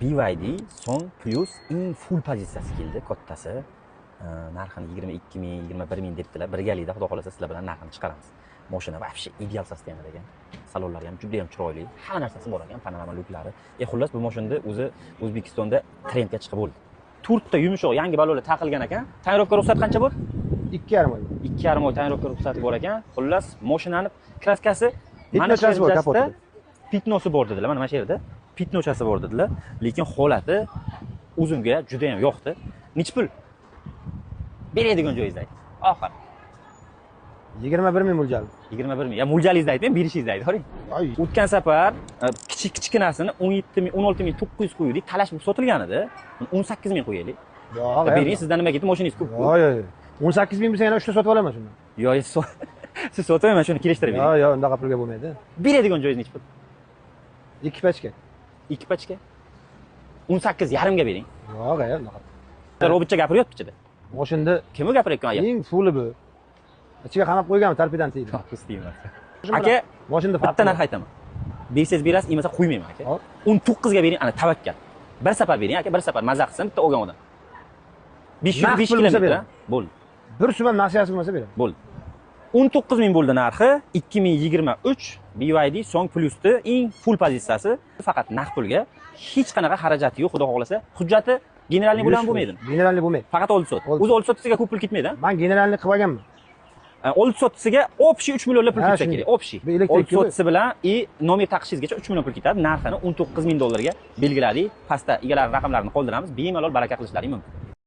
BYD Song Plus eng full pozitsiyasi keldi, kattasi. Narxini 22 ming, 21 ming debdilar. Birgalikda, xudo xohlasa, sizlar bilan narxini chiqaramiz. Mashina вообще ideal состояние da ekan. Salonlari ham juda ham chiroyli, hamma narsasi bor ekan, panorama lyuklari. Xullas, bu mashinada o'zi O'zbekistonda trendga chiqib bo'ldi. To'rtta yumshoq yangi balonlar taqilgan ekan. Tonirovka ruxsat qancha bor? 2,5 oy. 2,5 oy tonirovka ruxsati bor ekan. Xullas, mashinani kraskasi mana shu Пятно chasi bor yerda kapotida. Пятно si bor dedilar. Mana shu yerda пятно chasi bor dedilar. Lekin holati o'zimga juda ham yoqdi. Nechi pul? Beradigan joyingizni ayting. Oxir. 21 ming mo'ljal. 21 ming. Ya mo'ljalingizni aytmang, berishingizni ayting. Ay, O'tgan safar kichik kichkinasini 17 ming, 16 ming 900 qo'ydik, talashib sotilgan edi. 18 ming qo'yaylik. Yo'q. Bering, sizdan nima ketdi? Mashinangiz ko'p. Yo'q, yo'q. 18 ming bo'lsa, yana 3 ta sotib olaman shundan. Yo'q, siz sotmayman, shuni kelishtirib bering. Yo'q, yo'q, undaqa pulga bo'lmaydi. Beradigan joyingiz nechi pul? Ikki pachka. Ikki pachka. 18 yarimga bering. Yo'q, yo'q, unaqa. Robotcha gapiryapti ichida. Mashinada Kim u gapirayotgan ayol? eng fulli bu. Ichiga qamab qo'yganman, torpedan tegdi. Deyman. Aka, Mashinada farqi bitta yo'q. Narx aytaman. Bersangiz berasiz, emasa qo'ymayman, aka. Hop. 19 ga bering, ana tavakkal. Bir safar bering, aka, bir safar maza qilsin bitta olgan odam. 505 Naqd pul bo'lsa kilometr. beraman. Bo'ldi. Bir so'm ham nasiyasi bo'lmasa beraman. Bo'ldi. 19 ming bo'ldi narxi. 2023 BYD Song Plus'ni eng full pozitsiyasi, faqat naqd pulga, hech qanaqa xarajati yo'q, xudo xohlasa. Hujjati генеральный bo'ladimi, bo'lmaydimi? Генеральный bo'lmaydi. Faqat oldi sot. Oldi. O'zi oldi sotisiga ko'p pul ketmaydi, a? Man генеральный qilib olganman. Oldi sotisiga общий 3 millionlab pul Ha, ketsa shunday. Kerak. Общий. Bu elektrik Oldi ku. sotisi bilan и nomer taqishingizgacha 3 million pul ketadi. Narxini 19 ming dollarga belgiladik. Pastda egalari raqamlarini qoldiramiz. Bemalol baraka qilishlari mumkin.